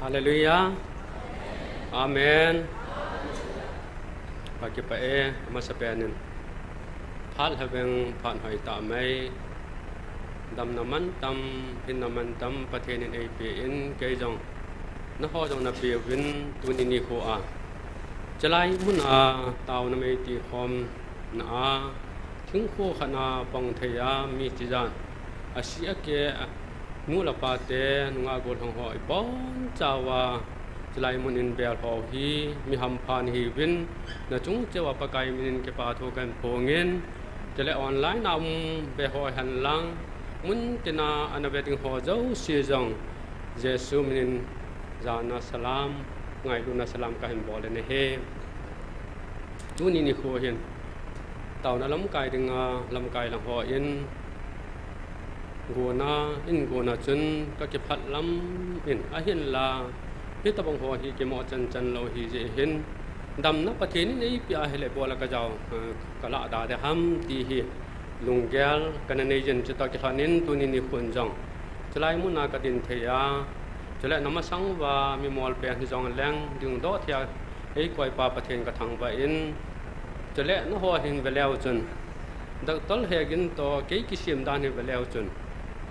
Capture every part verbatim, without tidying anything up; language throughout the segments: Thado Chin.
Hallelujah. Amen. Ka kipah e, amasapen in phat lha veng, phat hoi tah mai. Damna mantam, hinna mantam Pathen in eipe in, kei jong, nangho jong napeuvin, tuni nikho a, chulai mun a taona meiti khomna a, thingkho khat a pang thei a, mi chijat, asi ake, nu le pa te, nungah gollhang ho, ibon chauva, chulai mun in bel ho hi, mi hampha nahiuvin, nachung cheh uva Pakai min in kipa thu kahin phongin, chule online a um ve ho henlang, mun tina ana ve ding ho jouse jong, Jesu min in jana salam, ngailutna salam kahin bol in ahi. Tuni nikho hin, taona lamkai dinga, lamkai lang hon, gona, in gona chun ka kiphat lam in, ahinla, hitabang ho hi kimo chan chan lou hijeh hin, damna Pathen in eipeh ahile bol a ka jao, eh, ka lah da ding ham ti hi, lunggel kana nei jin, chutoh kilhon in tuni nikhon jong, chulai mun a ka din thei a, chule namasang uva mi mol pen hijong leng, dingdoh thei a, eikoipa Pathen ka thangvah in, chule nangho hin ve leu chun, Doctor Hegin toh kei kisem dan hi ve leu chun,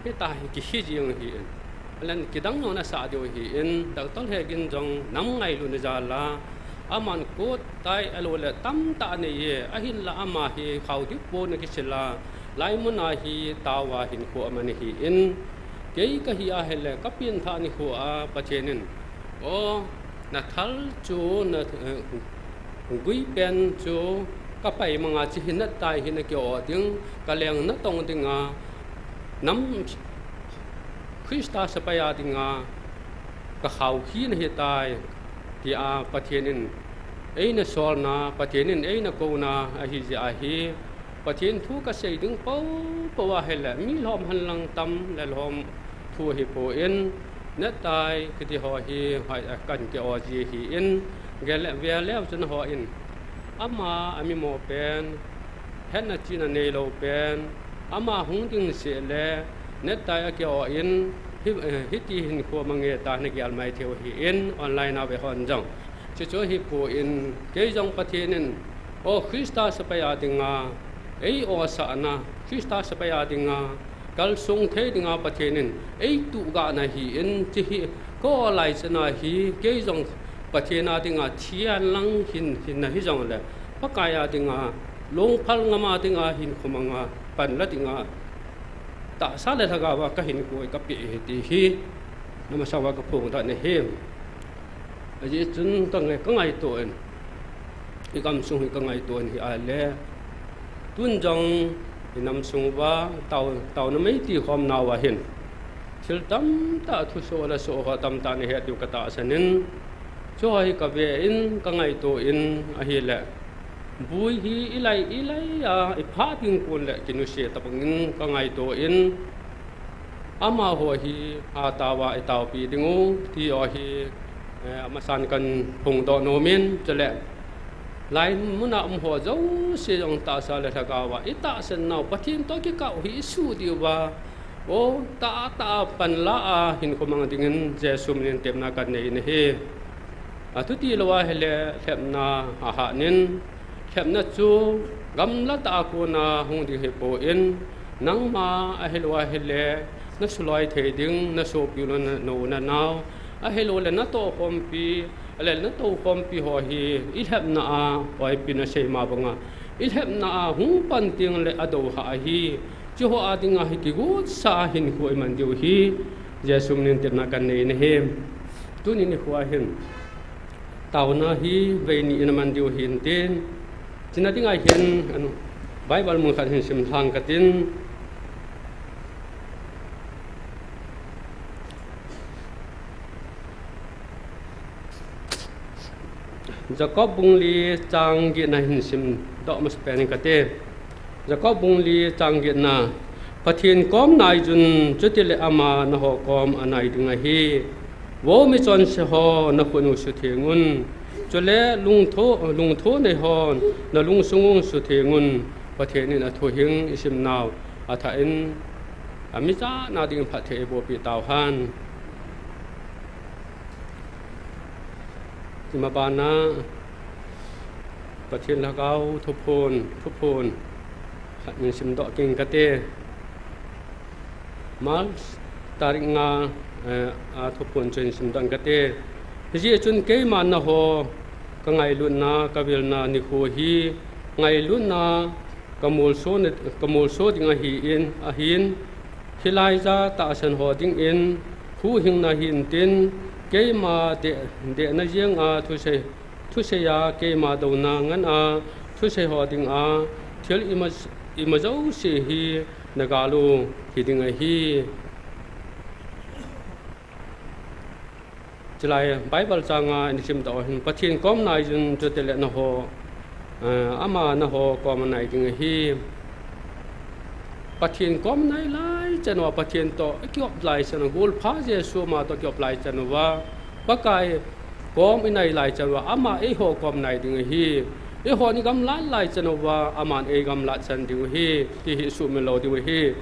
hitia hi kihi jeng ahin, alan kidang jong nasah diu ahin, Doctor Hegin jong nam ngailutna jal a, aman coat tie ahilou le tamtah anei e, ahinla ama hi khao dip bou ana kisil a, lai mun a hi taona hinkho aman ahin, kei kahi ahile ka pengthah nikho a Pathen in, o, nathal chu, na, eh, gui pen chu ka pai mang a, hiche hi natai hi naki-o ding, ka leng natong dinga, nam Christa sepai a dinga ka khao hi nahitai, tia Pathen in eina solna, Pathen in eina kouna ahi jeh ahi, Pathen thu ka sei ding poupou ahile, mi lhom henlang tam le lhom thu ahipon, natai kiti ho hi, hoi, a, kahin ki-o ji ahin, gel le, ve leu chun hon, ama, ami mo pen, hetna chihna neilou pen, ama hung ding seh le, natai aki-o in, hi, eh, hiti hinkho mang e tia nagel mai thei u ahin, online a ve hon jong. Chuche chu ahipon, kei jong Pathen in, o Christa sepai a dinga, ei-osahna, Christa sepai a dinga, kalsong thei dinga Pathen in, eituh gahna ahin, hiche hi, ka-o lai chan a hi, kei jong Pathen a dinga, thi henlang hin, hinna hijongle, Pakai a dinga, lungphal ngam a dinga, hinkho mang a, pan la dinga, tahsa le lhagao a ka hinkho hi ka peh ahi ti hi, namasang uva ka phongdoh nahi. Ajeh chun ka ngai, ka ngaito in, i gamsung hi ka ngaito in ahile, tun jong i namsung uva tao, taona meiti khomna uva hin, thil tamtah thusoh le soh ho tamtah nahet diu ka tahsan in, chuho hi ka ve in, ka ngaito in ahile, bui hi i lai, i lai a, i phah ding kon le kinusia tabang in ka ngaito in, amaho hi hatah uva i taopi diu, ti ho hi, eh, amasan kahin phongdoh nom in, chule, lai mun a um ho jouse jong tahsa le lhagao a, i tahsan nau, Pathen toh kikah u hi i suh diu va, o, tahtah a pan la a hinkho mang dingin Jesu min in tepna kahin nei in ahi. Athuti lou ahile lhepna ahat in, lhepna chu gamla tah a kona hung ding ahipon, nangma ahilou ahile, na suloi thei ding, na sopi u le na, na u na nao, ahilou le na tohkhompi, ahile na toukhompi ho hi, i lhepna a, oipi nasei ma banga, i lhepna a hung pan teng le adou hah ahi, hiche ho a dinga hi kigotsa a hinkho i man diu hi, Jesu min in tepna kahin nei in ahi. Tuni nikho a hin, taona hi vei ni in aman diu ahin tin, chuna dinga hin, anu, Bible mun khat hin sim lhang katin. Jacob bung li chang getna hin simdoh masapen kate. Jacob bung li chang getna, Pathen kom nai un, chutile ama nangho kom anai ding ahi. Vo michonse ho, nakhut u sutheng un. Chule lungtho, lungtho nei hon, nalungsung u sutheng un. Pathen in athuhing isim nau athah in, ami chana dingin phatthei eiboh peh tauhen. Mabana Pathen Lhagao thuphon, thuphon khat in simdoh keng kate. March tarik nga, eh, a thuphon chu hin simdoh keng kate. Hijeh chun keima naho ka ngailutna, ka vilna nikho hi ngailutna ka molso na, ka molso ding ahi in, ahin, hilai ja tahsan ho dingin, huhhingna hintin, keima deh, dehna jenga thusei, thusei a keima douna ngan a, thusei ho dinga, thil ima, ima jouse hi na gal u hi ding ahi. Chulai Bible changa in simdoh hin Pathen kom nai jun chutile naho, eh, ama naho kom nai ding ahi. Pathen kom nai lai chan uva, Pathen toh kiop lai chan uva, golpha Jesu ama toh kiop lai chan uva, Pakai kom i nai lai chan uva, ama eiho kom nai ding ahi. Eihon i gamlat lai chan uva, aman ei gamlat chan ding ahi, ti hi sumil lou ding ahi.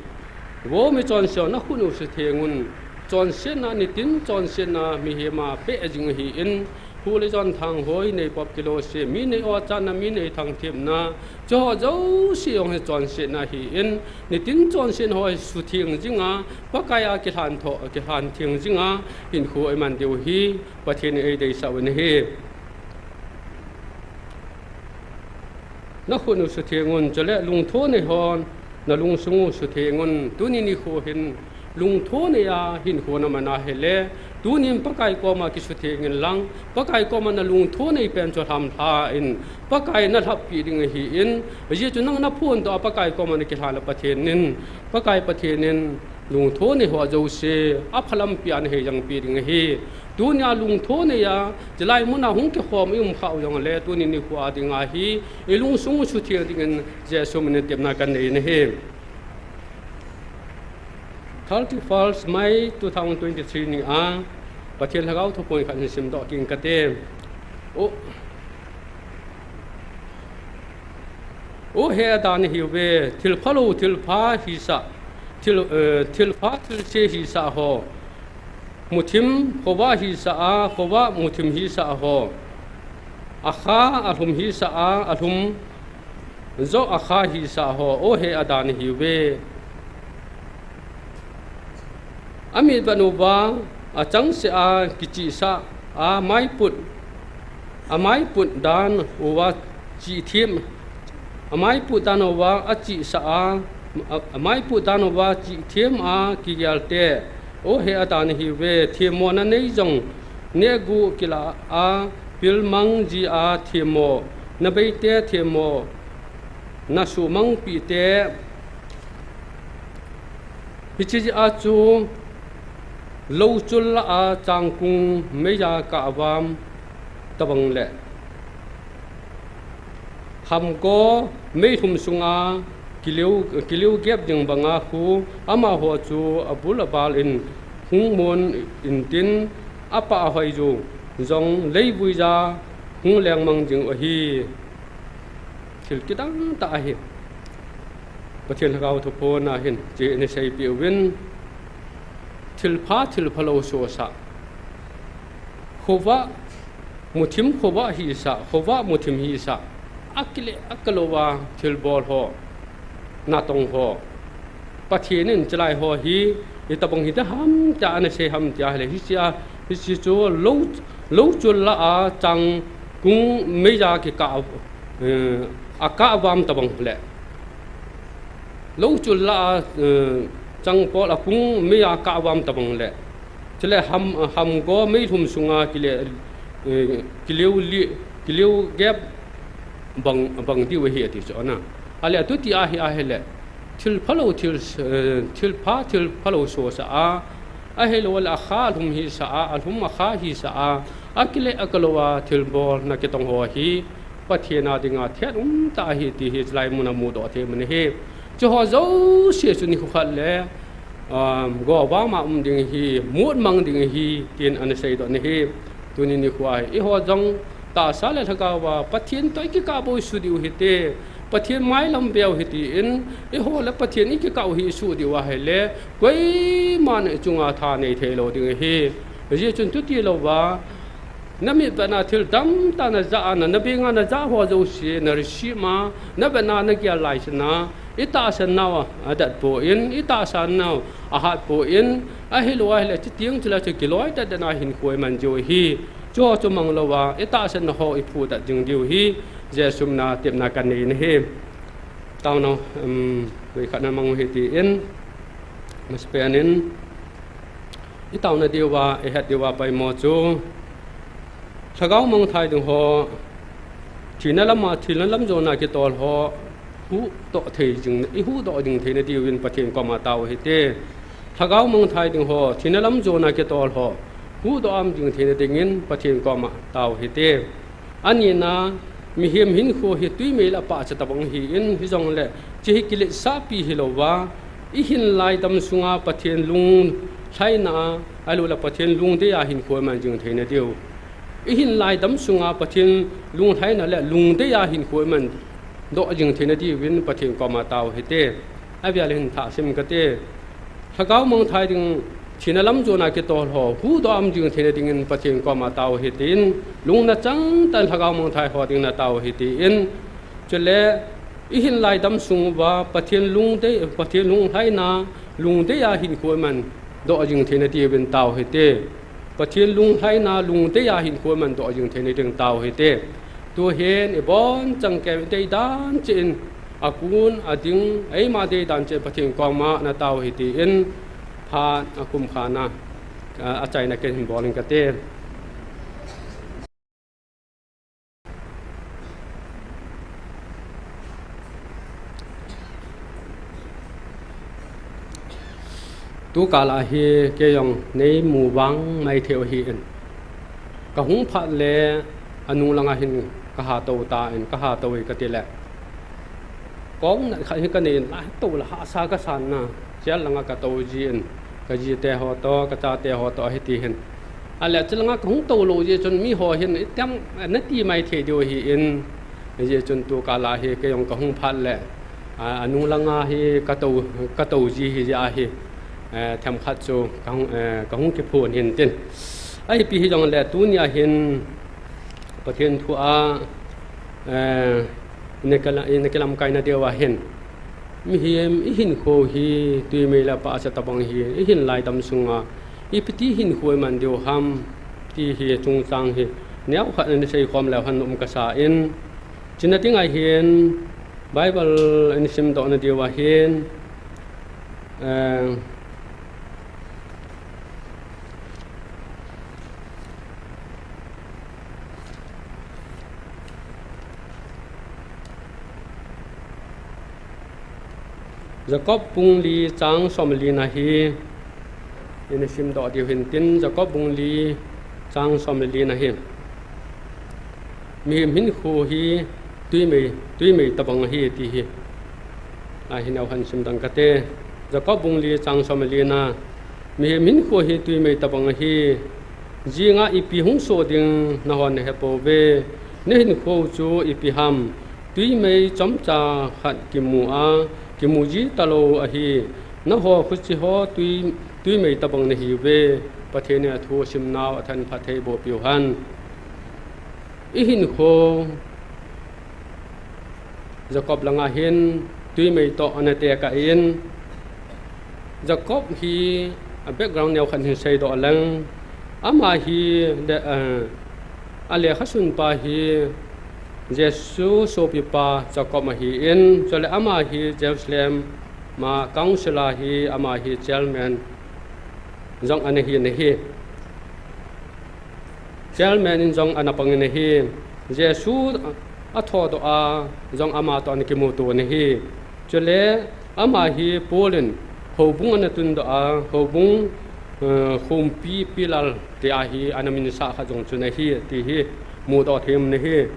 Vo michonse ho, nakhut u sutheng un. Chonsetna, nitin chonsetna mihem a peh jing ahi in, hu le jon, thanghoi, nei pop kilo se, mi nei ochatna, mi nei thangthemna, chuho jouse jong hi chonsetna ahi in, nitin chonset ho hi sutheng jinga, Pakai a kilhan tho, kilhan theng jinga hinkho i man diu hi Pathen in ei deisah u ahi. Nakhut u sutheng un, chule lungthonei hon, na lungsung u sutheng un. Tuni nikho hin lungthonei a hinkho na man ahile, tunin Pakai koma kisutheng in lang, Pakai koma na lungthonei pen chu lhamlha in, Pakai na lhappi ding ahi in, ajeh chu nang na phondoh a Pakai koma na kilhan le Pathen in, Pakai Pathen in lungthonei ho jouse aphalampi a na heijangpi ding ahi. Tunia lungthonei a, chulai muna hung kikhom i um khah u jongle, tuni nikho a dinga hi i lungsung sutheng dingin Jesu min in tepna kanei in ahi. Thirty-first May two thousand twenty-three ni a Pathen Lhagao thuphon khat hin simdoh keng kate. O, O he Adam, hiuve, thil phalou, thil pha hisah, thil, eh, thil pha, thil se hisah ho, muthim, khovah hisah a, khovah muthim hisah ho, akha, alhum hisah a, alhum joh akha hisah ho, O he Adam, hiuve. Amit vat uva achangseh a kichihsah a, maiput, amaiput dan uva chih them, amaiput dan uva achihsah a, a, amaiput dan uva chih them a kigel te, O he Adam, hiuve, themmona nei jong nehguh kilah a, pilmang ji a themmo, na beite themmo, na suhmangpi te, hiche jeh a chu lou chul lah a changkung meiya kahvam tobang le hamgo meilhum sunga kileu, kileu gep ding banga khu amaho chu abul abal in hung mon intin, apah ahoi ju jong leivui ja hung lengmang ding u ahi. Thil kidang tah ahi. Pathen Lhagao thuphon a hin hiche ana seipeh uvin, thil pha, thil phalou sosah, khovah muthim, khovah hisah, khovah muthim hisah, akile akalou a thilbol ho, natong ho, Pathen in chulai ho hi itobang hiding ham tia ana sei ham tia ahile, hiche a, hiche chu lou, lou chul lah a changkung meiya kikah, eh, akahvam tobang le, lou chul lah a, eh, changpol a kung meiya kahvam tobang le, chule ham, hamgo meilhum sunga kile, eh, kileu li, kileu gep bang, bang diu ahi ati chu ana. Ahile atuti ahi, ahile thil phalou, thil, eh, thil pha, thil phalou sosah a, ahilouleh akha alhum hisah a, alhum akha hisah a, akile akalou a thilbol na kitong ho hi Pathen a dinga thet umtah ahi ti hi chulai muna mudoh thei mun ahi. Chuho jouse chu nikho khat le, um, govam a um ding ahi, mut mang ding ahi, tin ana seidoh in ahi. Tuni nikho a hi eiho jong tahsa le lhagao a Pathen toh ikikah bou suh diu hite, Pathen mailam veu hite tin, eiho le Pathen ikikah u hi isuh diu ahile, koiman ichunga tha nei theilou ding ahi. Hijeh chun chuti louva, Na mitvetna thil tamtah na ja a, na, na benga na ja ho jouse, na receive ma, na vetna na gel lai chun a, i tahsan nau a, adat poi, i tahsan nau a hat poi, ahilou ahile, chuteng chule chu kiloi tat dan a hinkho i man jiu hi, chu ho chu mang lou a, i tahsan na ho i phu tat jing diu hi, Jesu min a tepna kan nei na hi. Taona, um, koi khat na mang u hi tin, masapen in, i taona diu a, i het diu a poimo chu, lhagao mangthai ding ho, thina lam a, thina lam jona kitol ho, huhdoh thei jing, i huhdoh jing theina diuvin Pathen koma tao hite. Lhagao mangthai ding ho, thina lam jona kitol ho, huhdoh am jing theina dingin Pathen koma tao hite. Anina, mihem hinkho hi twi mei le pahcha tabang ahin, hijongle, hiche hi kiletsahpi hilou va, i hin lai dam sunga Pathen lunglhaina a, ahilou le Pathen lungdei a hinkho i man jing theina diu. I hin lai dam sunga Pathen lunglhaina le lungdei a hinkho i man doh jing theina diuvin Pathen koma tao hite. Avel hin thah sim kate. Lhagao mangthai ding, thina lam jona kitol ho, huhdoh am jing theina dingin Pathen koma tao hitin, lungna changtah in lhagao mangthai ho ding na tao hitin, chule, i hin lai dam sung uva, Pathen lungdei, Pathen lunglhaina, lungdei a hinkho i man doh jing theina diuvin tao hite. Pathen lunglhaina, lungdei a hinkho i man doh jing theina ding tao hite. Tuhin i bonchauva i dei dan cheh in, akun, ading, eima dei dan cheh in Pathen koma na tao hitin, phat akum khat na, a, achaina ken hin bol ing kate. Tukal a hi kei jong nei mu vang mai thei u ahin. Ka hung phat le anung langa hin ka ha to tan, ka ha to e kati le. Kong nat khat hi ka nei in, la to la hahsa ka san na, chel langa ka to jin, ka jite ho to, ka chate ho to ahi ti hin. Ahile chel langa ka hung to lou jeh chun mi ho hin, itiam, na ti mai thei diu ahin, hijeh chun tukal a hi kei jong ka hung phat le, a, anung langa hi ka to, ka to ji hi jeh ahi, eh, themkhat chu ka hung, eh, ka hung kiphon hin tin. Ahi pi hijongle tuni a hin, Pathen thu a, eh, i na kila-, i na kilamkai na diu a hin. Mihem i hinkho hi twi mei le pahcha tabang hi, i hin lai dam sunga, ipi ti hinkho i man diu ham, ti hi chungchang hi, neokhat na sei khom leu hen um ka sa in, chuna ding a hin, Bible i na sim doh na diu a hin, eh, Jacob bung li chang som le li na hi, i na sim doh diu hin tin, Jacob bung li chang som le li na hi. Mihem hinkho hi twi mei, twi mei tabang ahi ti hi. A hi neo hen sim dang kate. Jacob bung li chang som le li na. Mihem hinkho hi twi mei tabang ahi. Jinga ipi hung soh ding nahon na he pouve. Na hinkho chu ipi ham. Twi mei chomcha khat kimu a, kimu ji talou ahi. Naho khuti ho twi, twi mei tabang na hiuve. Pathen in a thu sim nau a thanpha thei boh piu hen. I hinkho Jacob langa hin twi mei toh ana tekah in, Jacob hi a background neo khat hin sei doh leng, ama hi le, eh, a lekha sunpa hi Jesu sopipa Jacob ahin, chule ama hi Jerusalem a council a hi ama hi chairman jong ana hi, ana hi. Chairman in jong ana pang in ahi. Jesu a thodoh a jong ama toh ana kimuto in ahi. Chule ama hi Paul in houbung ana tundoh a, houbung, eh, khompi pillar tia hi ana minsah khat jong chu ana hi ti hi mudoh them in ahi.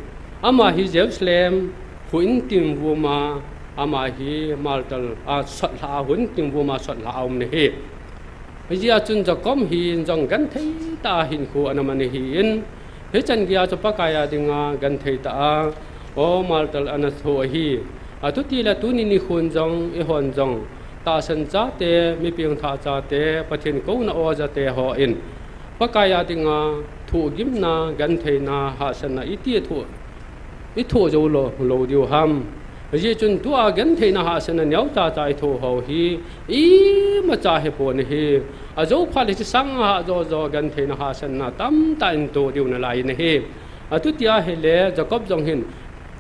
Ama hi Jerusalem houin tingvum a, ama hi martyr a sotlha a, houin tingvum a sotlha a um in ahi. Hijeh a chun Jacob hi jong genthei tah a hinkho ana man ahin, hichan geiya chu Pakai a dinga genthei tah a, o martyr ana tho ahi. Atutile tuni nikhon jong, eihon jong, tahsan chate, mi pengthah chate, Pathen kouna o jate hon, Pakai a dinga thohgimna, gentheina, hahsatna iti thoh, i thoh jou lou, lou diu ham. Hijeh chun tua gentheina hahsatna neocha cha i thoh ho hi imacha hipon ahi. Ajou phat le hiche sanga hah jo jo gentheina hahsatna tamtah in toh diu nalai in ahi. Atuti ahile Jacob jong hin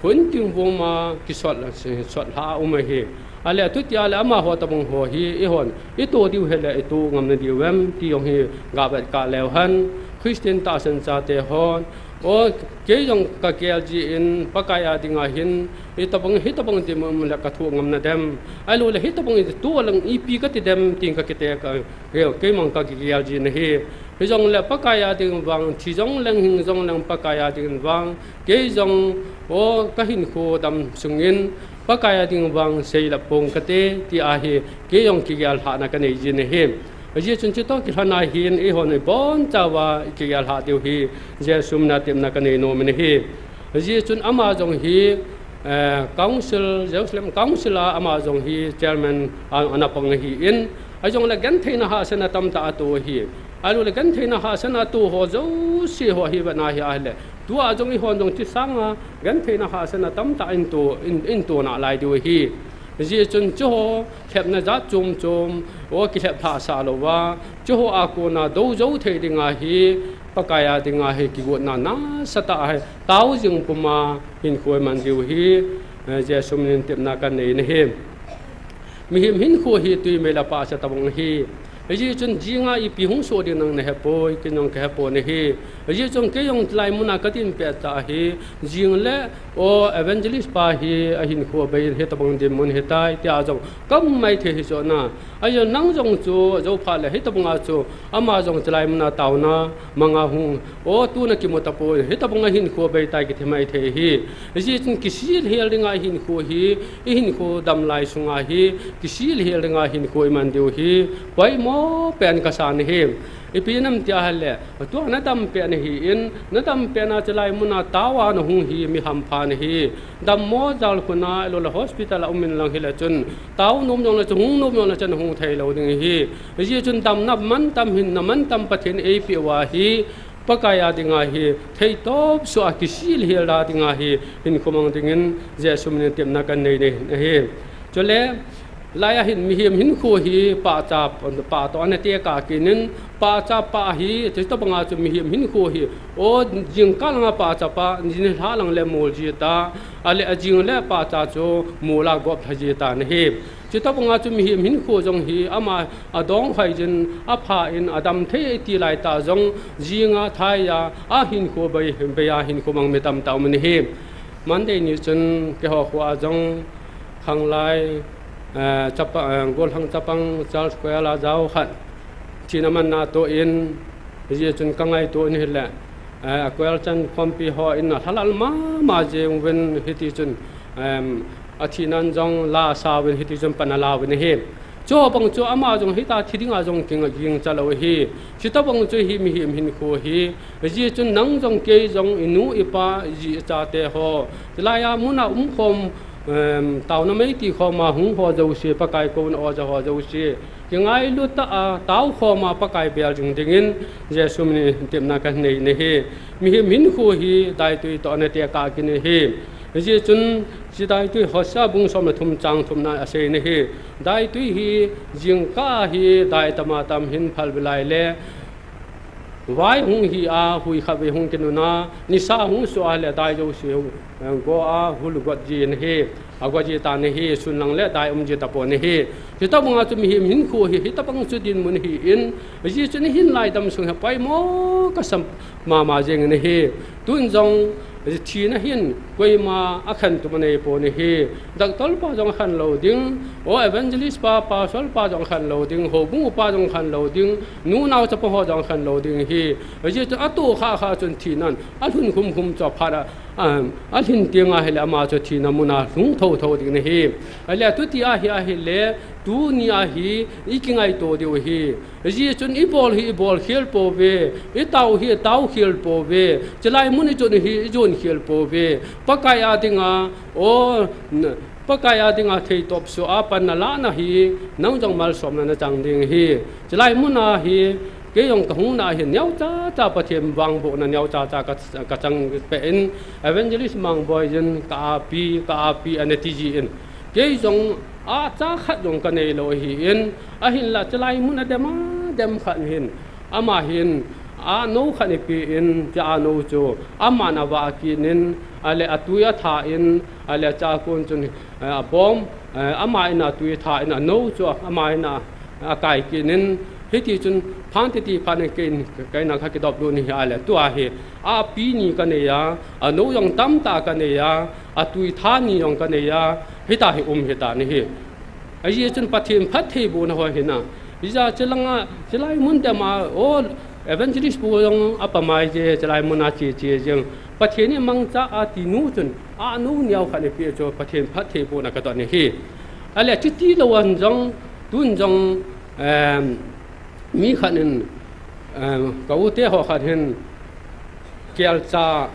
Khun tingvum a kisot, sot lha a um ahi. Ahile, atuti ahile amaho tobang ho hi, eihon, itoh diu hile, itoh ngam nadiu vem, ti jong hi, gavet kah leu hen, Christian tahsan chate hon, o, kei jong kagel jin, Pakai a dinga hin, itobang, hitobang dinmun le kathoh ngam nadem. Ahilouleh, hitobang itoh lang ipi kati dem, tin kakite ka, keimang kakigel jin ahi. Hijongle Pakai a ding vang, thi jongleng hing jongleng Pakai a ding vang, kei jong, o, kahinkho dam sungin, Pakai a ding vang seilap pong kate, ti ahi, kei jong kigel lhahna kanei jin ahi. Hijeh chun chutoh kilhon a hin, eihon ibonchauva, ikigel lhah diu hi, Jesu mina tepna kanei nom in ahi. Hijeh chun ama jong hi, eh, Council, Jerusalem Council a ama jong hi chairman a, ana pang ahin, ahijongle gentheina hahsatna tamtah atoh ahi. Ahilouleh gentheina hahsatna atoh ho jouse ho hi vetna hi ahile. Tua jong eihon jong hiche sanga gentheina hahsatna tamtah in toh, in, in toh nalai diu ahi. Hijeh chun chuho lhepna jat chom chom, o kilhep lhahsah louva, chuho a kona dou jou thei dinga hi, Pakai a dinga hi kigotna nasatah ahi, tao jing puma hinkho iman diu hi, eh, Jesu minin tepna kanei in ahi. Mihem hinkho hi twi mei le pahcha tobang ahi. Hijeh chun jinga ipi hung soh ding nang nahepoi, kei jong kahepon ahi. Hijeh chun kei jong chulai muna kadin pet tah ahi, jing le o evangelist pa hi ahinkho bei hitobang dinmun hitai, tia jong kaum maithei hijongle. Ajeh nang jong chu, jou phat le hitobanga chu, ama jong chulai muna taona manga hung, o, tu nakimu tapoi, hitobanga hinkho beitai kiti maithei ahi. Hijeh chun kisil hel dinga hinkho hi, ihinkho dam lai sunga hi, kisil hel dinga hinkho iman diu hi, poimo pen kasan ahi. Ipi nam tia ahile, tua nadam pet nahin, nadam petna chulai muna taoa nahung hi mi hampha nahi. Dammo jalkhun a, ahilouleh hospital a um inlang hile chun, tao nom jongle chun, hung nom jongle chun, hung theilou ding ahi. Hijeh chun damna mantam hin, na mantam Pathen eipeh uva hi, Pakai a dinga hi, theitop soh a kisil hel a dinga hi, hinkho mang dingin, Jesu minin tepna kanei in ahi. Chule, hilai a hin mihem hinkho hi pahcha, pah toh ana tekah kit in, pahcha pah hi, hitobanga chu mihem hinkho hi, o, jingkah langa pahcha pah, nilhah lang le mol ji ta, ahile ajing le pahcha chu mol a gop lha ji tan ahi. Hitobanga chu mihem hinkho jong hi, ama adong hoi jin, apha in, adam thei iti laitah jong, jinga thaiya, ahinkho bei, beiya hinkho mang mi tamtah um in ahi. Monday ni chun, keiho khoa jong, khanglai, eh, chapa, eh, gollhang chapang Charles Kuel a jao khat thina manna toh in, hijeh chun kangaito in ahile, eh, a Kuel chan khompi hon alhalal mama jeng uvin hitichun, em, athinan jong la asauvin hitichun pan alauvin ahi. Chubang chu ama jong hitia thi dinga jong kigingcha lou ahi. Hitobang chu hi mihem hinkho ahi. Hijeh chun nang jong kei jong inu ipa iji ichate ho, chulai a muna umkhom, em, taona mei tikhoma hung ho jouse, Pakai kouna oja ho jouse, kingailu tah a taokhoma Pakai bel jing dingin Jesu minin tepna kanei in ahi. Mihem hinkho hi daitwi toh ana tekah kit in ahi. Hijeh chun hiche daitwi Hosea bung som le thum chang thumna asei in ahi. Daitwi hi jingkah hi dai tama tam hin phalbi lai le, vai hung hi a, hui khatvei hung kinun a, nisa hung soh a le dai jouse hung, eh, go a, hul got ji in ahi, agot ji tan ahi, sun lang le dai um ji tapon ahi. Hitobanga chu mihem hinkho hi, hitobang chu dinmun ahin, hijeh chun hin lai dam sung hi poimo kasa mama jeng in ahi. Tun jong, thina hin koima akhen tup anei pon ahi. Doctor pa jong akhen lou ding, o evangelist pa, pastor pa jong akhen lou ding, houbung upa jong akhen lou ding, nu nao chapa ho jong akhen lou ding ahi. Hijeh chun atoh khah khah chun thinan alhun khum khum chu aphat a, a, alhin teng ahile ama chu thina muna lhung thotho ding ahi. Ahile atuti ahi ahile, tuni a hi ikingaito diu ahi. Hijeh chun ibol hi ibol khel pouve, itao hi itao khel pouve, chulai mun ijon hi ijon khel pouve, Pakai a dinga, o, n-, Pakai a dinga theitop soh a pan nalahna hi, nang jong malsomna nachang ding ahi. Chulai muna hi, Kei jong kahung na hin neocha cha Pathen vangbohna neocha cha ka, ka chang peh in, Evangelist Mangboi jin ka api, ka api ana ti jin. Kei jong acha khat jong ka nei lou ahin, ahinla chulai mun a dem a dem khat hin, ama hin ano khat ana pe in, cha ano chu aman ava kit in, ale atui atha in, ale cha kon chun, eh, abom, eh, ama in atui atha in, ano chu ama in a, akai kit in, hiti chun phan titi phan in kei in, kei in kha kidop lut in ahi ale. Tua hi, api ni ka nei a, ano jong tamtah ka nei a, atui tha ni jong ka nei a, hita hi um hita ahi. Ajeh chun Pathen phattheibohna ho hina. Ija chulanga, chulai mun dem a, o, Evangelist pu jong apamai je, chulai mun a che che jeng. Pathen in mangcha ati nu chun, ano neo khat ana pe chu Pathen phattheibohna ka don ahi. Ale chuti lou an jong, tun jong, em, mi khat in, em, ka u te ho khat hin, kelcha,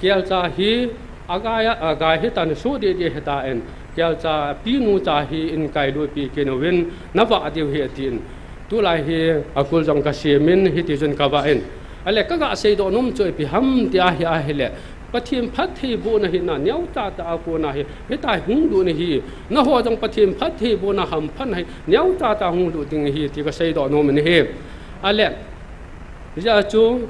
kelcha hi, agai a, agai hitan, so deh deh hitan, kelcha, pinu cha hi in kailut pi kit uvin, na vah diu ahi atin. Tulai hi, akul jong ka sem in, hiti chun ka vah in. Ale ka ga seidoh nom chu ipi ham ti ahi ahile. Pathen phattheibohna hina, neocha cha a kona hi, hita hung lut ahi. Nangho jong Pathen phattheibohna hamphatna hi, neocha cha hung lut ding ahi, ti ka seidoh nom in ahi. Ale, hijeh chun,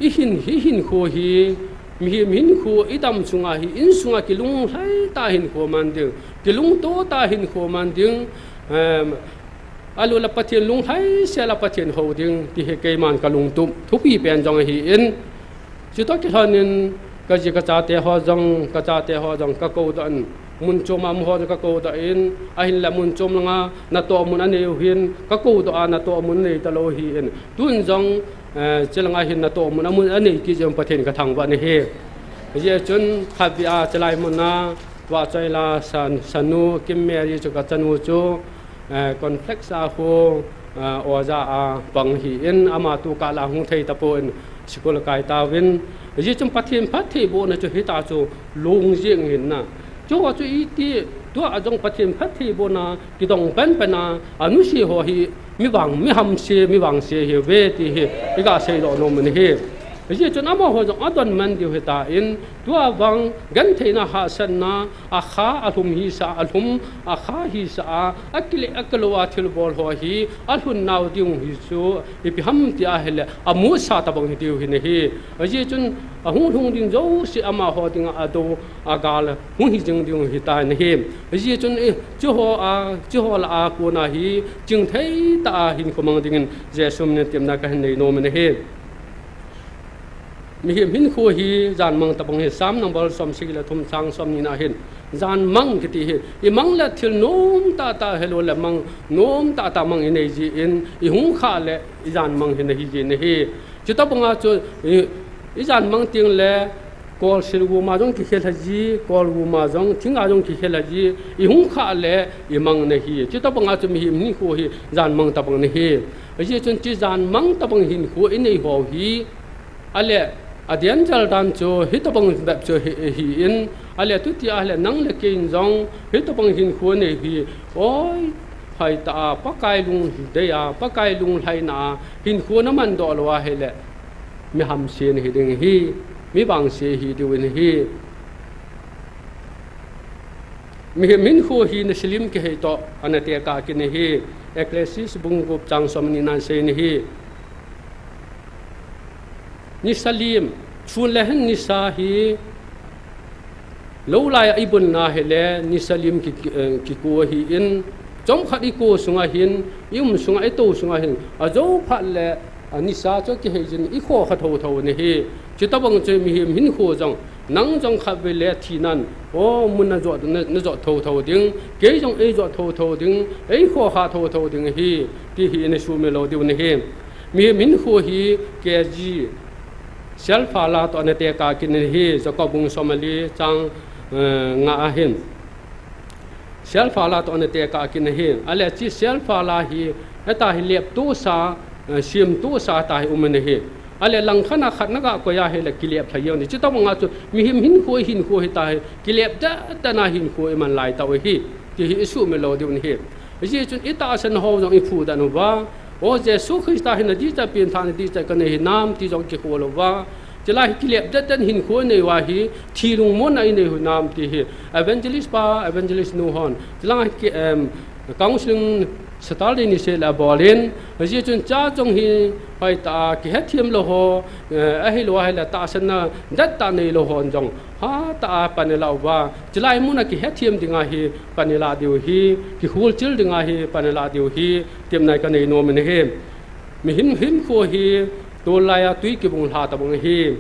i hin, i hinkho hi, mihem hinkho, i dam sunga hi, insunga kilunglhai tah a hinkho man ding, kilungto tah a hinkho man ding, em, alou le Pathen lunglhai sel a Pathen hou ding, ti hi keiman ka lungtup thupi pen jong ahin, chutoh kilhon in, ka ji ka chate ho jong, ka chate ho jong, ka koudoh in, mun chom a um ho jong ka koudoh in, ahinla mun chom langa natoh mun anei u hin, ka koudoh a natoh mun anei talou ahin. Tun jong, eh, chulanga hin natoh mun amun anei kit jeng Pathen ka thangvah in ahi. Hijeh chun khatvei a chulai mun a, Vahchoila san, sanu, Kim Mary chu ka chanu chu, eh, complex a khu, eh, oja a pang ahin, ama tukah la hung thei tapon, school kai tauvin. Hijeh chun Pathen phattheibohna chu hita chu lung jeng ahin na. Chuho chu iti, tua jong Pathen phattheibohna kidong penpen a, anuse ho hi, mi vang, mi hamse, mi vangse ahiuve ti hi, i ga seidoh nom in ahi. Hijeh chun amaho jong adon man diu ahitan, tua vang, gentheina hahsatna, akha alhum hisah, alhum, akha hisah a, akile, akilou a thilbol ho hi, alhun nau ding hi chu, ipi ham ti ahile, amusa tabang hi diu ahi. Hijeh chun, ahung lhung ding jouse amaho dinga adou, agal, hung hi jing diu ahitan ahi. Hijeh chun, eh, chuho a, chuho lah a kona hi, chingthei tah a hinkho mang dingin, Jesu min in temna kahin nei nom in ahi. Mihem hinkho hi janmang tabang ahi, Psalm number som sagi le thum chang som ni na hin. Janmang kiti hi, i mang le thil nom tahtah, helou le mang nom tahtah mang i nei jin, i hung khah le i janmang hi na hi jin ahi. Chuti banga chu i, i janmang teng le kol sil guma jong kikhel ahi ji, kol guma jong, thinga jong kikhel ahi ji, i hung khah le i mang na hi. Chuti banga chu mihem hinkho hi janmang tabang na hi. Ajeh chun chu janmang tabang hinkho i nei ho hi, ale, a danger dan chu, hitabang bep chu hi, hi in, ale, tuti ahile, nang le kei in jong, hitabang hinkho nei hi, oi, hoitah a, Pakai lungdei a, Pakai lunglhaina a, hinkho na mandoh lou ahile, mi hamse na hi ding ahi, mi vangse hi diu in ahi. Mihem hinkho hi nisa lim kihei toh, ana tekah kit in ahi, Ecclesiastes bung gup chang som ni nan sei in ahi. Nisa lim, chun le hen nisa hi, lou lai a i bun na hile, nisa lim ki, ki, eh, kiko ahi in, chomkhat i ko sunga hin, i um sunga, i tou sunga hin, ajou phat le, a nisa chu kihei jin, i kho kha thotho na hi. Chuti bang chu mihem hinkho jong, nang jong khatvei le thinan, o, mun na jot, na, na jot thotho ding, kei jong ei jot thotho ding, ei kho kha thotho ding ahi, ti hi i sumil lou diu na hi. Mihem hinkho hi K G, self-help toh ana tekah kit in ahi, Jacob bung som le li chang, eh, nga a hin. Self-help toh ana tekah kit in ahi. Ale chu self-help hi, hita hi leptosa, eh, semtosa hita hi um in ahi. Ale langkhat a khat na ga koi ahile kilep lha jeng in ahi. Chuti banga chu mihem hinkho, hinkho hita hi kilep deh deh na hinkho i man lai tau ahi. Ti hi i sumil lou diu na hi. Ajeh chun i tahsan ho jong i phudoh uva, O Jesu Christa hi nadih chan pengthah nadih chan kanei hinam ti jong kikhol uva. Chulai hi kilep det den hinkho inei uva hi, thi lungmonna inei hinam ti hi. Evangelist pa, evangelist nu hon. Chulai hi ki, em, counseling Saturday ni seh le abol in. Ajeh chun cha jong hi, hoitah a, kihethem lou ho, eh, ahilou ahile tahsanna, dettah neilou hon jong. Hatah a pan ilah uva. Chulai muna kihethem dinga hi, pan ilah diu hi, kikholchil dinga hi, pan ilah diu hi, tepna kanei nom in ahi. Mihem hinkho hi, tol laiya tui kibung lha tabang ahi.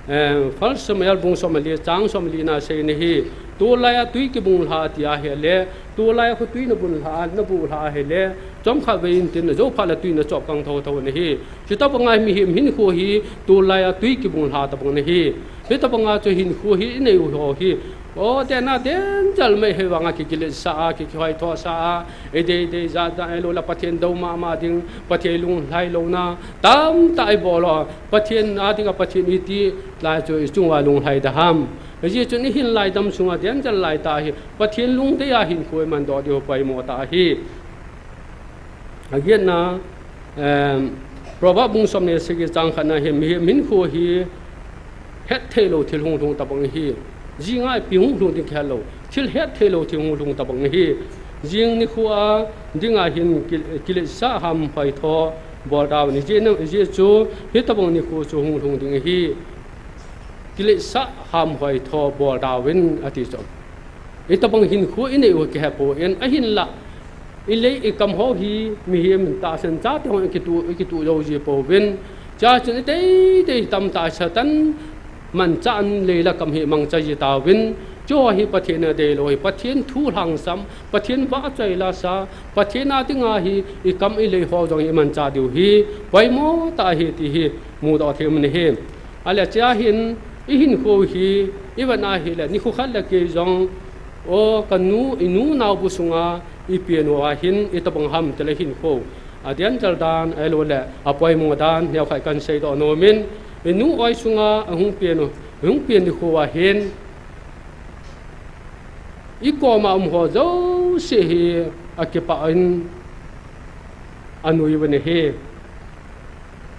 Eh, First Samuel bung som le li, chang som le li na asei in ahi. Tol laiya tui kibung lha ti ahile, tol laiya khu tui nabung lha, nabung lha ahile, chomkhat vei intin najou phat le tui nachop kang thotho in ahi. Chutabanga mihem hinkho hi, tol laiya tui kibung lha tabang ahi. Hitabanga chu hinkho hi inei u ho hi. O, tena danger mai, hivanga ki, kiletsah a, ki, kihoithosah a, idei, idei, jat, jat, ahilou le Pathen dou mama ding, Pathen lunglhai louna, tamtah ibol u, Pathen a dinga Pathen iti, lai chu ichunga lunglhai da ham. Ajeh chun ihin lai dam sunga danger lai tah hi, Pathen lungdei a hinkho iman doh diu poimo tah ahi. Agiatna, em, Proverb bung som le sagi chang khatna hi, mihem hinkho hi hetthei lou thil hung lhung tabang ahi. Jinga ipi hung lhung ding kihe lou. Thil hetthei lou thil hung lhung tabang ahi. Jing nikho a dinga hin ki, kiletsah ham hoitho bol tauvin. Ajeh chu, hitabang nikho chu hung lhung ding ahi. Kiletsah ham hoitho bol tauvin ati chu. Hitabang hinkho inei u kihe poi, ahinlah. Ilei ikam ho hi mihem tahsan chate hon ikitu, ikitu jou ji pouvin. Chuchun itei tei tamtah Satan manchah in leila kam hi mangcha ji tauvin. Chuho hi Pathen adei lou hi, Pathen thu lhangsam, Pathen vahchoi lasa, Pathen a dinga hi ikam ilei ho jong imanchah diu hi poimo tah ahi ti hi mudoh thei um in ahi. Ahile chea hin, ihinkho hi, ivet ahile, nikho khat le kei jong, o, kanu, inu naobu sunga, ipen uva hin, itabang ham tile hinkho. Aden tel dan, ahilou le, apoimo dan, neokhat kahin seidoh nom in, inu oi sunga, ahung pen u, ahung pen nikho uva hin, ikoma um ho jouse hi, akipah in, anui uvin ahi.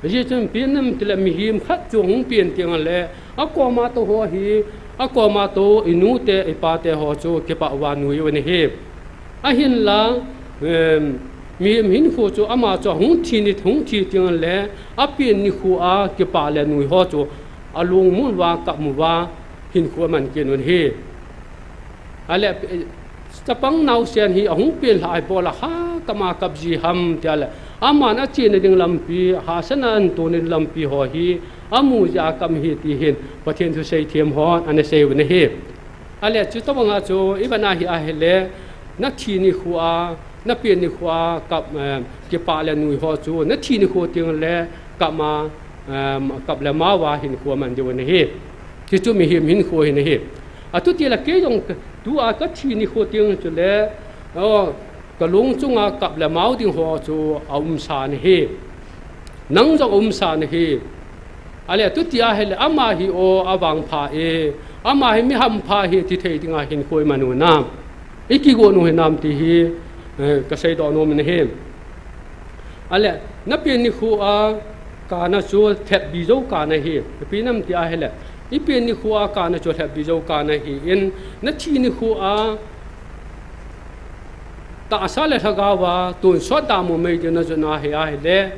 Ajeh chun ipi ham tile mihem khat chu hung pen teng le, akoma tou ho hi, akoma tou inute, ipate ho chu kipah uva nui uvin ahi. Ahinla, em, mihem hinkho chu ama chu hung thi ni, hung thi teng le, apen nikho a kipah le nui ho chu alungmon uva kap uva hinkho aman kit un ahi. Ahile, eh, chapang naosen hi ahung pen lhah a ibola ha kap a kap ji ham tia le. Aman achena ding lampi, hahsatna ahin tona ding lampi ho hi, amu jeh a kap ahi ti hin, Pathen thu seithem hon, ana sei uvin ahi. Ahile, chutabanga chu, ivet ahi ahile, nathi nikho a, napen nikho a, kap, eh, kipah le nui ho chu, nathi nikho teng le, kap a, em, kap le mao a hinkho aman diu ahi. Hichu mihem hinkho ahi. Atutile kei jong tua kathi nikho teng chule, o, kalung chunga kap le mao ding ho chu aumsa ahi. Nang jong aumsa ahi. Ahile tuti ahile ama hi o avangpha e, ama hi mi hampha ahi ti thei dinga hinkho iman u nam. Ikigon u hinam ti hi, eh, kaseidoh nom in ahi. Ahile, napen nikho a kana chu lhepbi jou kana ahi. Ipi ham ti ahile, ipen nikho a kana chu lhepbi jou kana ahin, nathi nikho a tahsa le lhagao a tonsot damun mei ding najot ahi ahile,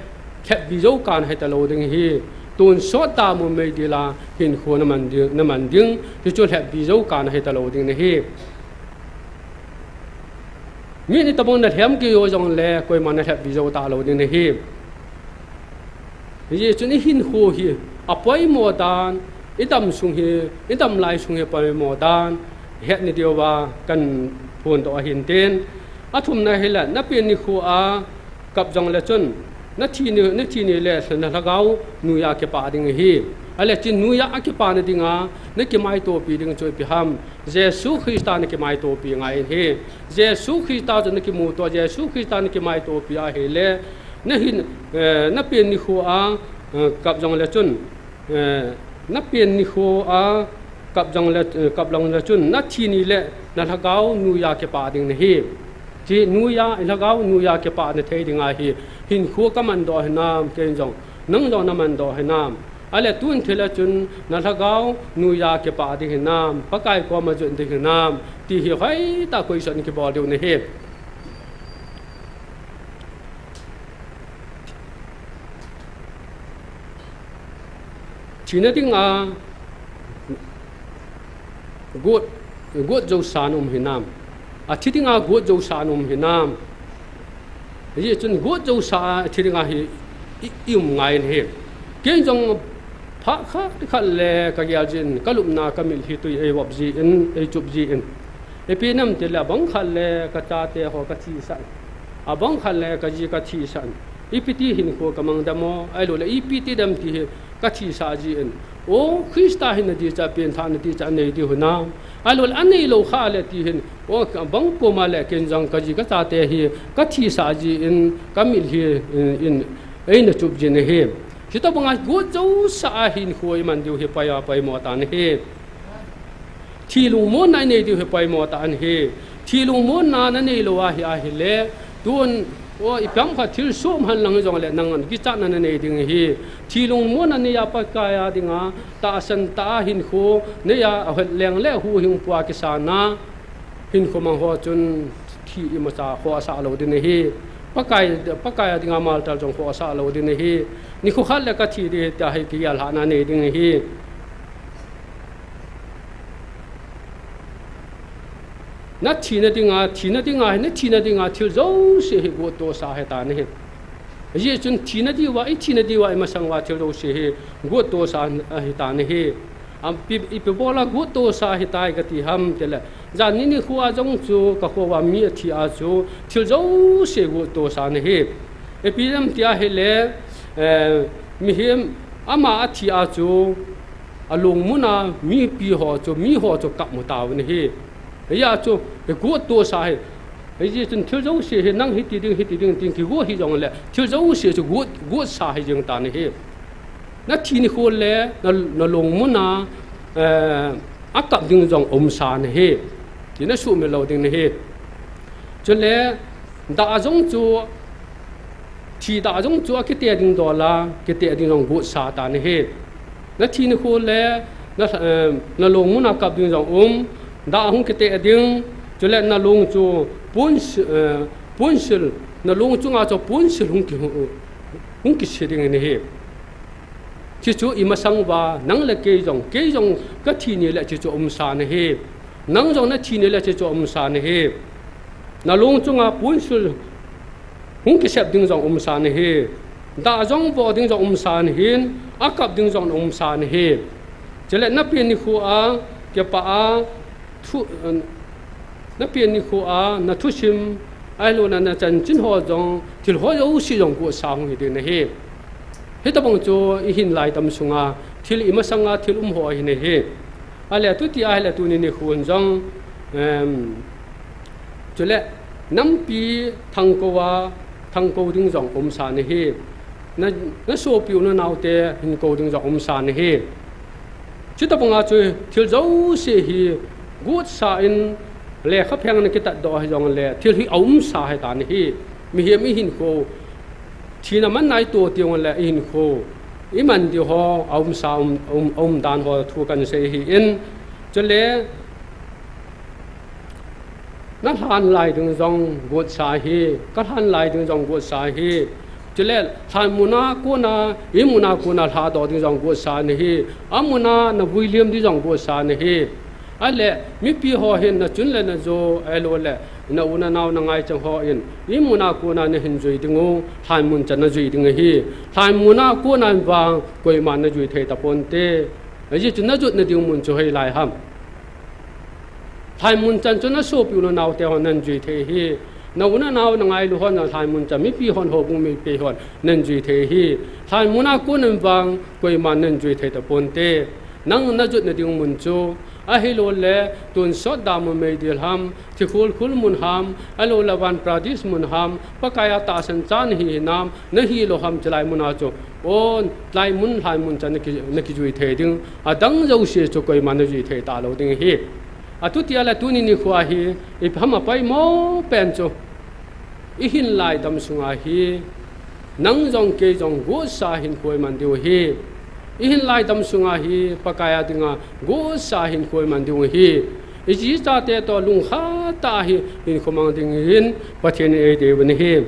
lhepbi jou kana ahi talou ding ahi. Tonsot damun mei ding la hinkho naman ding, naman ding, hichu lhepbi jou kana ahi talou ding ahi. Mi ni tabang nalhem kei jou jongle, koima nalhepbi jou talou ding ahi. Hijeh chun ihinkho hi, apoimo dan, idam sung hi, idam lai sung hi apoimo dan, het ni diuva kahin phondoh ahin tin. Athumna hile, napen nikho a, kap jongle chun, nathi ni, nathi ni le, nalhagao, nuiya kipah ding ahi. Ahile chun nuiya akipana dinga, nakimaitopi ding chu ipi ham. Jesu Christa nakimaitopi ngai in ahi. Jesu Christa chu nakimuto, Jesu Christa nakimaitopi ahile, nahin, eh, napen nikho a, eh, kap jongle chun, eh, napen nikho a, kap jongle, eh, kap jongle chun, nathi ni le, nalhagao, nuiya kipah ding nahi. Chi nuiya, i lhagao nuiya kipah na thei dinga hi, hinkho ka mandoh hinam, ken jong, nang jong na mandoh hinam. Ale tun thil a chun, na lhagao nuiya kipah ding hinam, Pakai koma jot ding hinam, ti hi hoitah a question kibol diu ahi. Thina dinga got, got jousa na um hinam. A thi dinga got jousa na um hinam. Hijeh chun got jousa a thi dinga hi i, i um ngai ahi. Ken jong phat khat, khat le ka gel jin, ka lupna ka mitlhi tui ei vop jin, ei chup jin. Ipi nam tile abang khat le ka chate ho ka thisah. Abang khat le ka ji ka thisah. Ipi ti hinkho ka mangdam o, ahilouleh ipi ti dam ti hi ka thisah jin. O, Christa hinna ding cha, pengthahna ding cha anei diu hinam. Ahilouleh anei lou kha le ti hin. O, bang koma le ken jong ka ji ka chate hi ka thisah jin, ka mitlhi in, in, eina chup jin ahi. Hitobanga got jousa a hinkho i man diu hi pai a, poimo tan ahi. Thi lungmonna i nei diu hi poimo tah ahi. Thi lungmonna na nei lou ahi, ahile, tun, o, i pang kha thil som hen lang jongle nang kichatna na nei ding ahi. Thi lungmonna nei a Pakai a dinga, tahsan tah a hinkho nei a, a het leng le huhhingpu a kisana, hinkho mang ho chun thi imacha khoh asah lou ding ahi. Pakai, Pakai a dinga martyr jong khoh asah lou ding ahi. Nikho khat le ka thi ding ahi tia hi kigel lhahna nei ding ahi. Na thina dinga, thina dinga, na thina dinga thil jouse hi gottohsa ahi tan ahi. Hijeh chun thina diuva, i thina diuva, i masang uva thil jouse hi gottohsa ahi tan ahi. Am, ipi, ipi bola gottohsa ahi tai kati ham tile. Jan ni nikho a jong chu ka kho uva mi athi a chu thil jouse gottohsa ahi. Ipi ham tia ahile, eh, mihem ama athi a chu, a lungmuna mipi ho chu, mi ho chu kap mu tauvin ahi. Hijeh chun, hi gottohsa ahi. Hijeh chun thil jouse hi nang hiti ding, hiti ding, tin kigot hi jongle, thil jouse chu got, gotsa ahi jeng tan ahi. Na thi nikho le, na, na lungmuna, eh, akap ding jong umsa ahi. Ti na sumil lou ding ahi. Chule, dah jong chu, thi dah jong chu akite ding dola, kite ding jong gotsa tan ahi. Na thi nikho le, na, eh, na lungmuna kap ding jong um, dah hung kite ding, chule na lung chu ponsil, eh, ponsil, na lung chunga chu ponsil hung ki, hung, hung kise ding ahi. Hichu i masang uva, nang le kei jong, kei jong ka thi nile hichu umsa ahi. Nang jong na thi nile hichu umsa ahi. Na lung chunga ponsil hung kisep ding jong umsa ahi. Dah jong vo ding jong umsa ahin, akap ding jong umsa ahi. Chule na pen nikho a, kipah a, thu, na pen nikho a, na thusim, ahilouleh na chanchin ho jong, thil ho jouse jong gotsa hung hi ding ahi. Hitobang chu i hin lai tam sunga, thil i masanga, thil um ho ahi ahi. Ale tuti ahile tuni nikho jong, em, chule nampi thangkou a, thangkou ding jong umsa ahi. Na, na sopi u na naote hin kou ding jong umsa ahi. Chutobanga chu thil jouse hi gotsa in lekha pheng na kitat doh ahi jongle thil hi aumsa ahi tan ahi. Mihem i hinkho thina man nai to ti jongle i hinkho i man diu ho aumsa um, um, um dan ho thu kan sei ahin. Chule Na lhan lai ding jong gotsa ahi, ka lhan lai ding jong gotsa ahi. Chule lhan muna kona, i muna kona lhadoh ding jong gotsa ahi. Amuna na vui liam ding jong gotsa ahi. Ale, mipi ho hin na chun le na jo, ahilouleh, na u na nao na ngaichang ho in, i muna kona na hin jui ding u, lhan mun chan na jui ding ahi. Lhan muna kona vang, koiman na jui thei taponte. Ajeh chu na jotna ding mun chu hoilai ham. Lhan mun chan chu na sopi u na naote hon nan jui thei ahi. Na u na nao na ngailu hon na lhan mun chan mipi hon houbung mipi hon nan jui thei ahi. Lhan muna kona vang koiman nan jui thei taponte. Nang na jotna ding mun chu ahilouleh tonsot da mun meidil ham, thikhul khul mun ham, ahilouleh van paradise mun ham, Pakaiya tahsan cha na hi hinam, na hilou ham chulai muna chu. O, lhan mun, lhan mun chan na ki, na kijui thei ding. Adang jouse chu koiman na jui thei talou ding ahi. Atuti ahile tuni nikho hi, ipi ham apoimo pen chu. Ihin lai dam sunga hi, nang jong kei jong gotsa hinkho iman diu ahi. Ihin lai dam sunga hi, Pakai a dinga gotsa hinkho iman diu ahi. Iji chate toh lungkhat tah a hi hinkho mang dingin Pathen in eidei uvin ahi.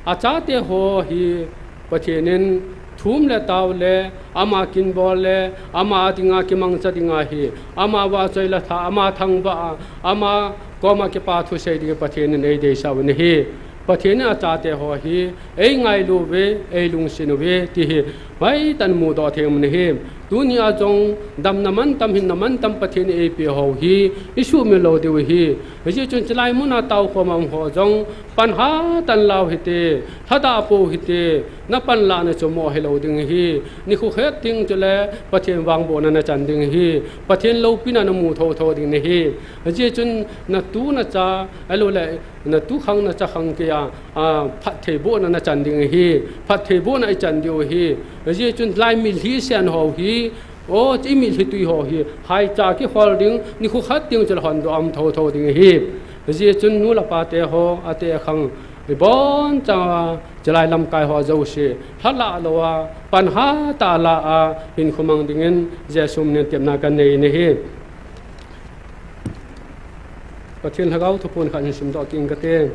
Achate ho hi Pathen in thum le tao le, ama kinbol le, ama dinga kimangcha dinga hi, ama vahchoi le tha, ama thangvah a, ama koma kipa thusei dingin Pathen in eideisah uvin ahi. Pathen in achate ho hi eingailu uve, eilungset uve, ti hi hoitah in mudoh thei uvin ahi. Tunia jong damna mantam, hinna mantam Pathen in eipeh ho hi isuhmil lou diu ahi. Hijeh chun chulai muna taokhom a um ho jong pan hatah in lau hite, thadah pou hite, na panlahna chu moh hilou ding ahi. Nikho khet teng chule Pathen vangbohna na chan ding ahi. Pathen loupina na mu thotho ding ahi. Hijeh chun natu nacha, ahilouleh natu khang nacha khang keiya, a, phattheibohna na chan ding ahi. Phattheibohna ichan diu ahi. Hijeh chun lai mitlhi sen ho hi, o, imitlhi tui ho hi haicha kikhol ding, nikho khat teng chule hondoh a um thotho ding ahi. Hijeh chun nu le pate ho, ate akhang, ibonchauva chulai lamkai ho jouse lhalah louva, pan hatah a la a hinkho mang dingin Jesu minin tepna kanei in ahi. Pathen Lhagao thuphon khat hin simdoh kit inge kati.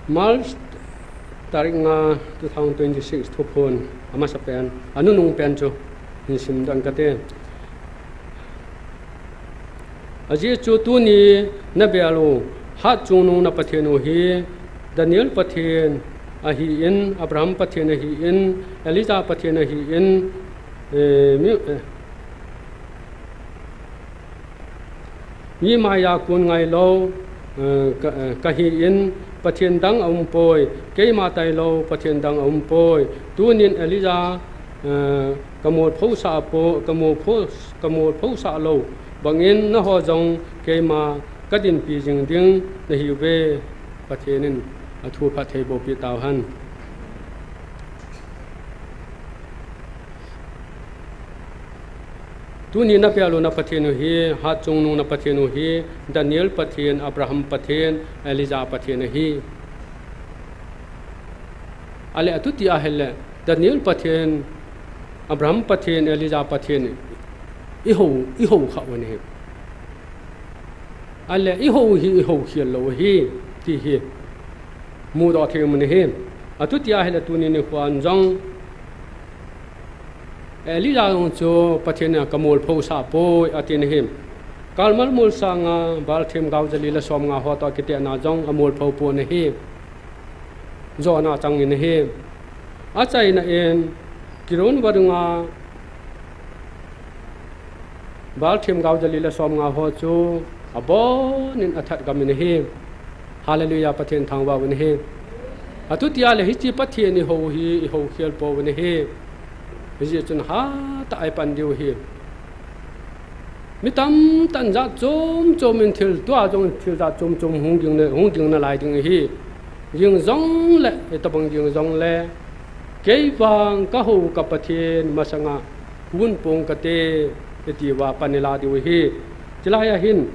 March tarik nga, two thousand twenty-six thuphon amasapen, anunung pen chu hin simdoh inge kati. Ajeh chu tuni nabel u Hatchungnung na Pathen u hi Daniel Pathen ahin, Abraham Pathen ahin, Elijah Pathen ahin, eh, mi, eh, mi maiya kun ngailou, eh, ka, eh, kahin, Pathen dang aumpoi, keima tailou Pathen dang aumpoi. Tunin Elijah, eh, kamolphosah po, kamolpho, kamolphosah lou bangin nangho jong keima kadinpi jing ding nahiuve. Pathen in athu phattheiboh peh tauhen. Tuni nabel u na Pathen u hi, Hatchungnung na Pathen u hi, Daniel Pathen, Abraham Pathen, Elijah Pathen ahi. Ahile atuti ahile, Daniel Pathen, Abraham Pathen, Elijah Pathen, ihou, ihou khah u ahi. Ahile ihou hi, ihou khel lou ahi, ti hi mudoh thei um ahi. Atuti ahile tuni nikhoa jong, Elijah jong chu Pathen in kamolphosah poi, ati ahi. Karmel molsang a Baal themgao jali le somnga ho toh kitepna jong amolpho pon ahi. Jona chang in ahi. Achaina in, Kidron vadung a Baal themgao jali le somnga ho chu abonin athat gam in ahi. Hallelujah, Pathen thangvah uvin ahi. Atuti ahile hiche Pathen ihou hi, ihou khel pouvin ahi. Hijeh chun hatah a ipan diu ahi. Mi tamtah in jat chom chom in thil, tua jong thil jat chom chom hung ding na, hung ding nalai ding ahi. Ging jongle, itobang ging jongle, kei vang kahou ka Pathen masanga kun pong kate, iti uva pan ilah diu ahi. Chulai a hin,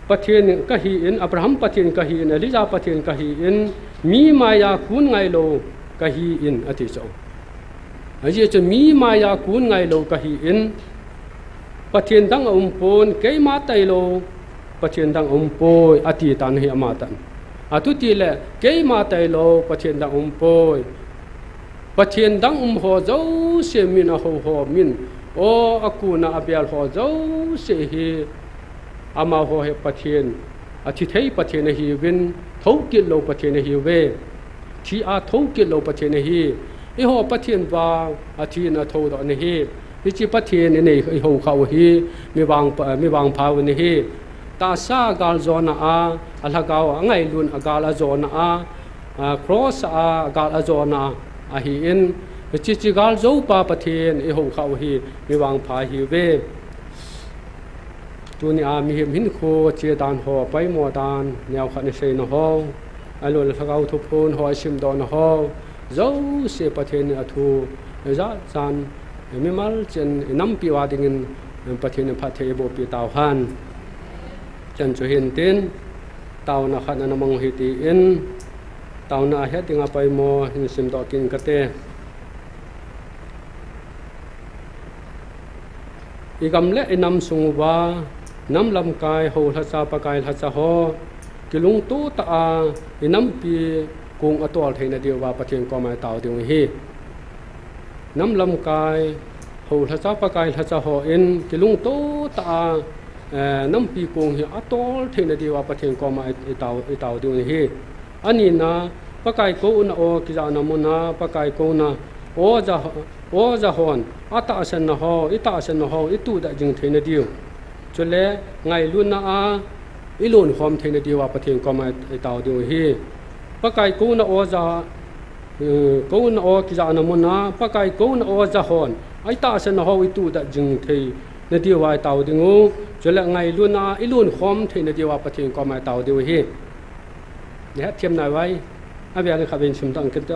Pathen kahin, Abraham Pathen kahin, Elijah Pathen kahin, mi maiya kun ngailou kahin, ati chu. Ajeh chu mi maiya kun ngailou kahin, Pathen dang aumpon, keima tailou Pathen dang aumpoi, ati tan ahi amatah in. Atutile keima tailou Pathen dang aumpoi. Pathen dang um ho jouse min, ahou ho min, o, akona abel ho jouse hi, amaho hi Pathen, athithei Pathen ahiuvin, thoukit lou Pathen ahiuve. Thi a thoukit lou Pathen ahi. Eiho Pathen vang athin athoudoh in ahi. Hiche Pathen inei, ihou khah u hi, mi vangpha, mi vangpha uvin ahi. Tahsa galjona a, alhagao a ngailut a gal ajona a, a, cross a gal ajona a, ahin, hiche, hiche galjoupa Pathen ihou khah u hi, mi vangpha ahiuve. Tunia mihem hinkho chedan ho, poimo dan, neokhat iseina ho, ahilouleh lhagao thuphon ho, isimdohna ho, jouse Pathen in athu jachan, mimal chen inampi uva dingin Pathen in phatthei eiboh peh tauhen. Chan chu hin tin, taona khat ana mang u hite, taona het dinga poimo hin simdoh kit kate. Igam le inam sung uva, nam lamkai, hou lhacha, Pakai lhacha ho, kilungto tah a, inampi kong atol theina diuva Pathen koma itao diu ahi. Nam lamkai, hou lhacha, Pakai lhacha hon kilungto tah a, eh, nampi kong hi atol theina diuva Pathen koma i, itao, itao diu ahi. Anina, Pakai kouna o kijahna muna, Pakai kouna o ja, o ja hon, atahsanna ho, itahsanna ho, ituhdet jing theina diu. Chule, ngailutna a, ilonkhom theina diuva Pathen koma i, itao diu ahi. Pakai kouna o ja, eh, kouna o kijahna muna, Pakai kouna o ja hon, itahsanna ho, ituhdet jing theina diuva itao diu. Chule, ngailutna a, ilonkhom theina diuva Pathen koma itao diu ahi. Nahet them nai uvem? Avel khat vin simdoh kit te.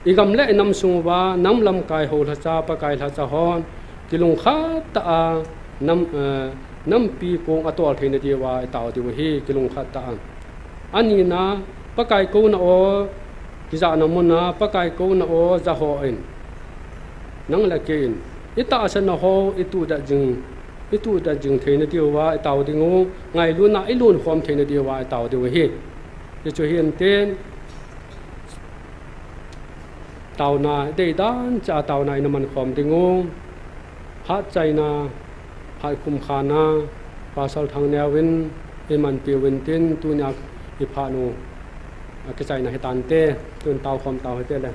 Igam le inam sung uva, nam lamkai, hou lhacha, Pakai lhacha hon, kilungkhat tah a, nam, eh, nampi kong atol theina diuva itao diu ahi, kilungkhat tah a. Anina, Pakai kouna o kijahna muna, Pakai kouna o ja hon, nang le kei in, itahsanna ho, ituhdet jing, ituhdet jing theina diuva itao diu, ngailutna a, ilonkhom theina diuva itao diu ahi. Hichu hin tin, taona, idei dan cheh a taona ina mankhom diu. Phat chaina, phat khum khana, Pastor Thangneo in, imanpeh uvin tin, tunia iphat u, akichaina hitante, tun taokhom tau hite le.